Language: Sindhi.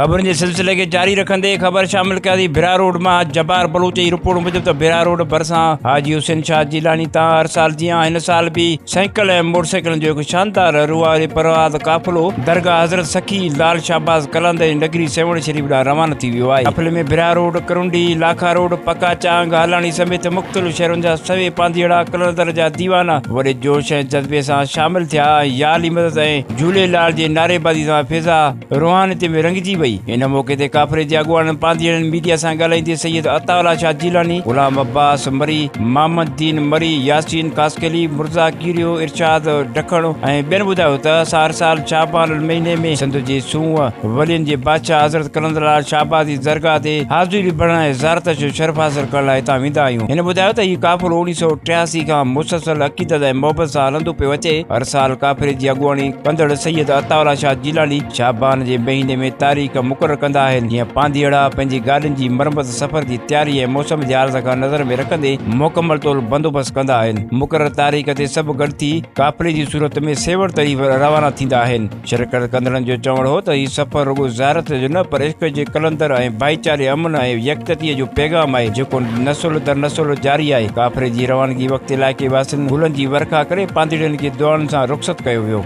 خبرن جي سلسلي کي جاري رکندي خبر شامل ڪياسين ڀيرا روڊ مان جبار بلوچ جي رپورٽ موجب ته ڀيرا روڊ ڀرسان حاجي حسين شاهه جيلاني تان هر سال جيان هن سال به سائيڪل ۽ موٽر سائيڪلن جو هڪ شاندار روحاني پرواز قافلو درگاهه حضرت سخي لال شهباز قلندر جي نگري سيوهڻ شريف ڏانهن روانو ٿي ويو آهي. قافلي ۾ ڀيرا روڊ، ڪرنڊي، لاکا روڊ، پڪا چانگ، هالاڻي سميت مختلف شهرن جا سوين پانڌيئڙا قلندر جا ديوانا وڏي جوش ۽ جذبي سان شامل ٿيا ۽ يا علي مدد ۽ جهوليلال جي نعريبازي سان فضا روحانيت ۾ رڱجي وئي. ان موقعي تي قافلي جي اڳواڻن پانڌيئڙن ميڊيا سان ڳالهائيندي سيد عطاء الله شاهه جيلاني، غلام عباس مري، محمد دين مري، ياسين خاصخيلي، مرزا ڪيريو، ارشاد ڊکڻ ۽ ٻين ٻڌايو ته اسان هر سال شعبان المهيني ۾ سنڌ جي سونهن ولين جي بادشاهه حضرت قلندر لعل شهباز جي درگاهه تي حاضري ڀرڻ ۽ زيارت جو شرف حاصل ڪرڻ لاء هتان ويندا آهيون. هن ٻڌايو ته هي قافلو 1983 کان مسلسل عقيدت ۽ محبت سان هلندو پيو اچي. هر سال قافلي جي اڳواڻي ڪندڙ سيد عطاء الله شاهه جيلاني شعبان جي مهيني ۾ تاريخ مقرر ڪندا آهن جيئن پانڌيئڙا پنهنجي گاڏين جي مرمت سفر جي تياري ۽ موسم جي حالت کان نظر ۾ رکندي مڪمل طور بندوبست ڪندا آهن مقرر تاريخ تي سڀ گڏ ٿي قافلي جي صورت ۾ سيوهڻ طرف روانا ٿيندا آهن شرڪت ڪندڙن جو چوڻ هو ته هي سفر رڳو زيارت جو نه پر عشق جي قلندر ۽ ڀائيچاري، امن ۽ يڪجهتيء جو پيغام آهي، جيڪو نسل در نسل جاري آهي. قافلي جي روانگي وقت علائقي واسين گلن جي ورکا ڪري پانڌيئڙن کي دعائن سان رخصت ڪيو ويو.